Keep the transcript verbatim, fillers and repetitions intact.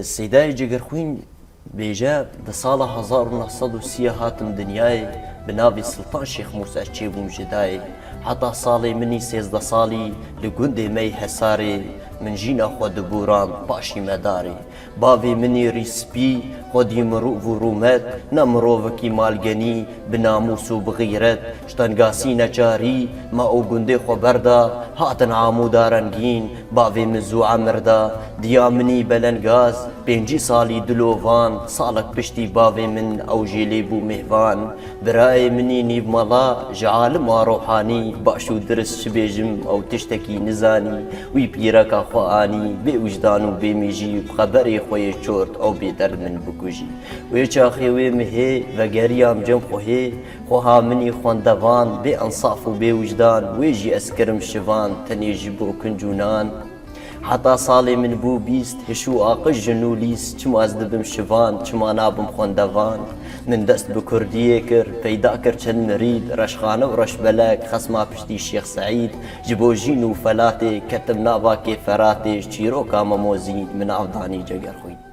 Seydayê Cegerxwîn bêje, di sala hezar û neh sed û sî hatim dinyayê, bi navê Siltan Şêx Mûs ez çêbûm ji dayê. Heta salê min î sêzdeh salî li gundê me yê Hesarê, min jîna xwe dibûrand paşî me darê. Bavê min î rîspî, xwedî mirov û rûmet, ne mirovekî malgenî, bi namûs û bi xîret, ji tengasî neçarî, me û gundê xwe berda, hatin Amûda rengîn, bavê min zû emir da, diya min î belengaz, pêncî salî dilovan, salek piştî bavê min ew jê lê bû mêvan. Birayê min î nîvmala, ji alima rohanî, baş û dirist çi bêjim, ew tiştekî nizanî, wî pîreka xwe anî, bê wijdan û bê mêjî, bi xeberê xwe yê çort, ew bêderd min bikujî. Wê çaxê wê mihê, vegeriyam cem xwehê, xweha min î xwendevan, bê ensaf û bê wijdan, wê jî ez kirim şivan, tenê ji bo kinc û nan. Heta salê min bû bîst, hiş û aqij ji nû lîst, çima ez dibim şivan, çima nabim xwendevan? Min dest bi kurdiyê kir, peyda kir çend mirîd, reşxane û reşbelek, xesma piştî Şêx Seîd, ji bo jîn û felatê, ketim nava kêferatê, ji çîroka Memo Zîn, min av danî Cegerxwîn.